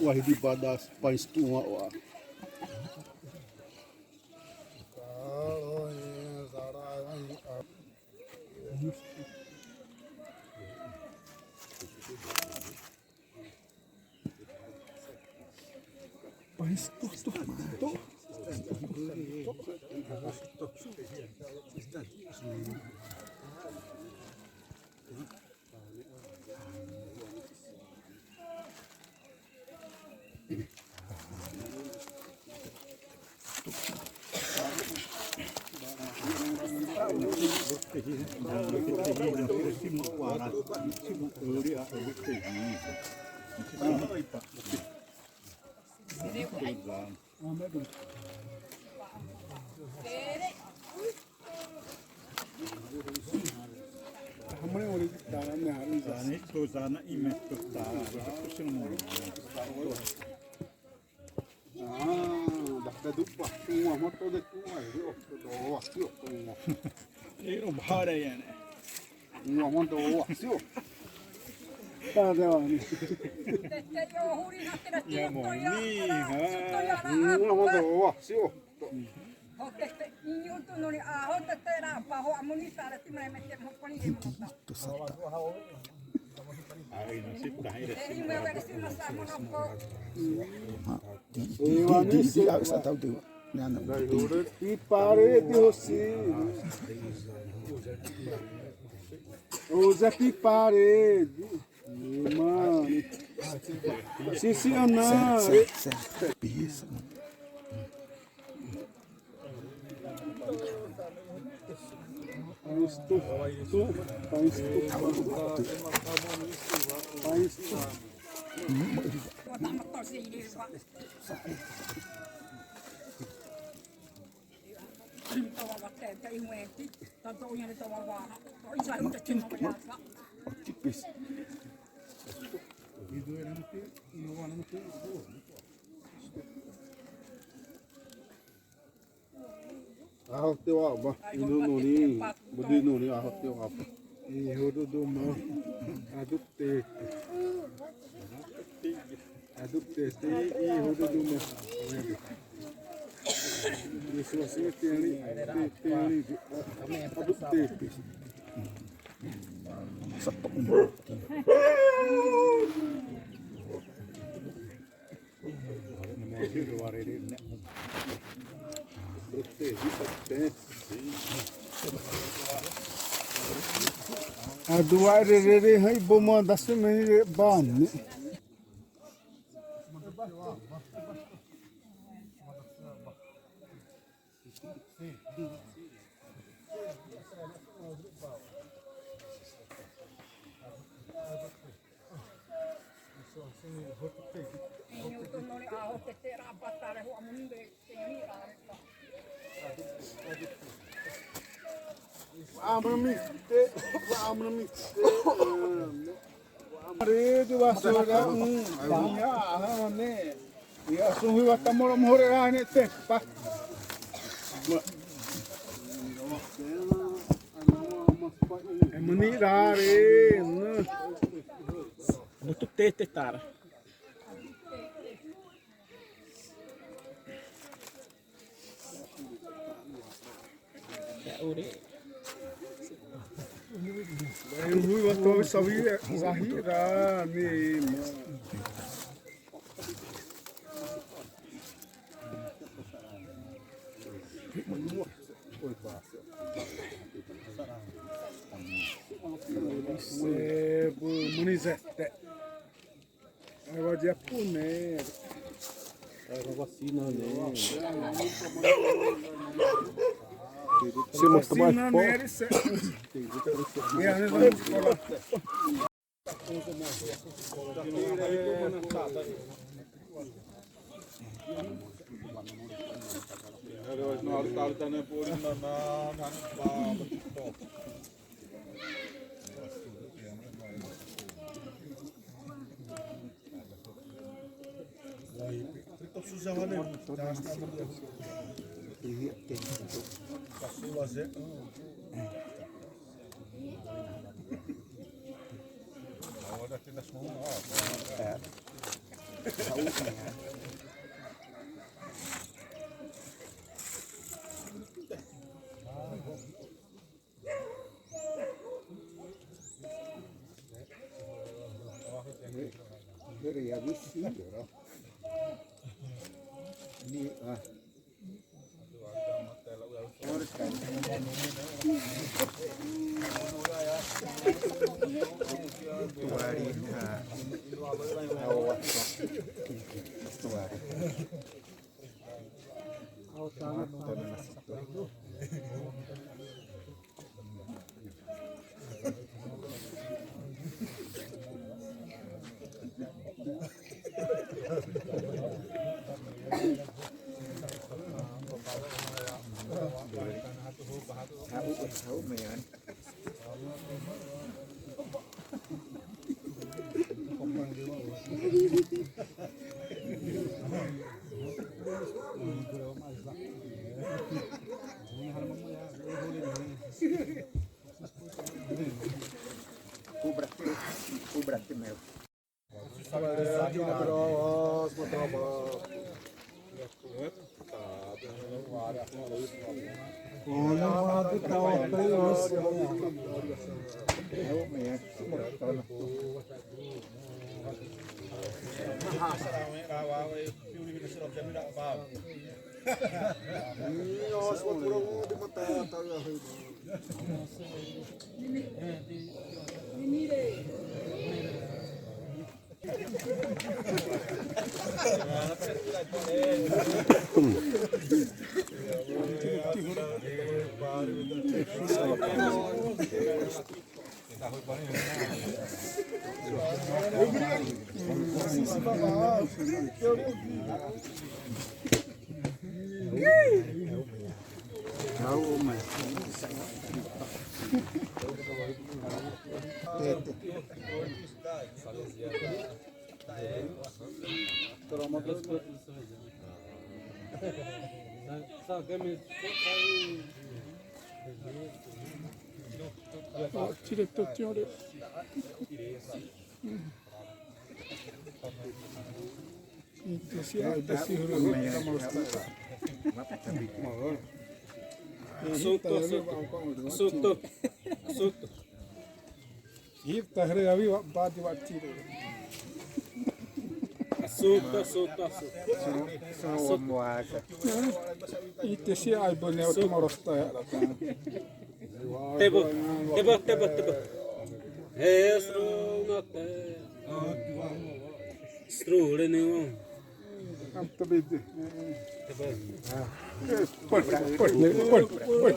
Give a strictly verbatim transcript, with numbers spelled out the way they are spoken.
Wahidi badas pães tu wa. Pães tu, tu, tu. Ero bahara yani. Uma mondo wa sio. Tá, tá, ó. Ya mo ni ha. Uma mondo wa sio. Ai, nasib dah ini. Di, di, di, di, ah, sa tau di. Piparede, Rossi. Ô, Zé Piparede. Mano. Sim, sim, ou não. Sê, sê, sê. Bisa. País tu, tu, país tu, país tu. Aho te wa ba, ino noni, budi noni aho te wa ba. Ihodo duma, aduk te. Aduk te, te, ihodo duma. Yesu wasi te ani, te, te ani, aduk te. Sapo. Adu'a rerere hã iboma daseme ré bane. Amrami te, amrami te. Rede wa sora, um, banya, ah, né. Ya, suhui wa tamoro mohore ra ne te pa. E mani rare, né. Muito te te tara. Ore. Ui, wa tô sawi, sahi ra, né. Sebo, munizete. Agora dia punero. Era vacina, né? Você mostra mais forte? Diretor, senhor. Assunto, assunto. Assunto. Assunto. Ita hre awi wa badi wa tiro. Assunto, assunto, assunto. Assunto. Ite si ai bone o tuma rosta ya la. Tebo, tebo, tebo, tebo. Estru na te. Estru le ne wa. Tebo. Poi, poi, poi, poi.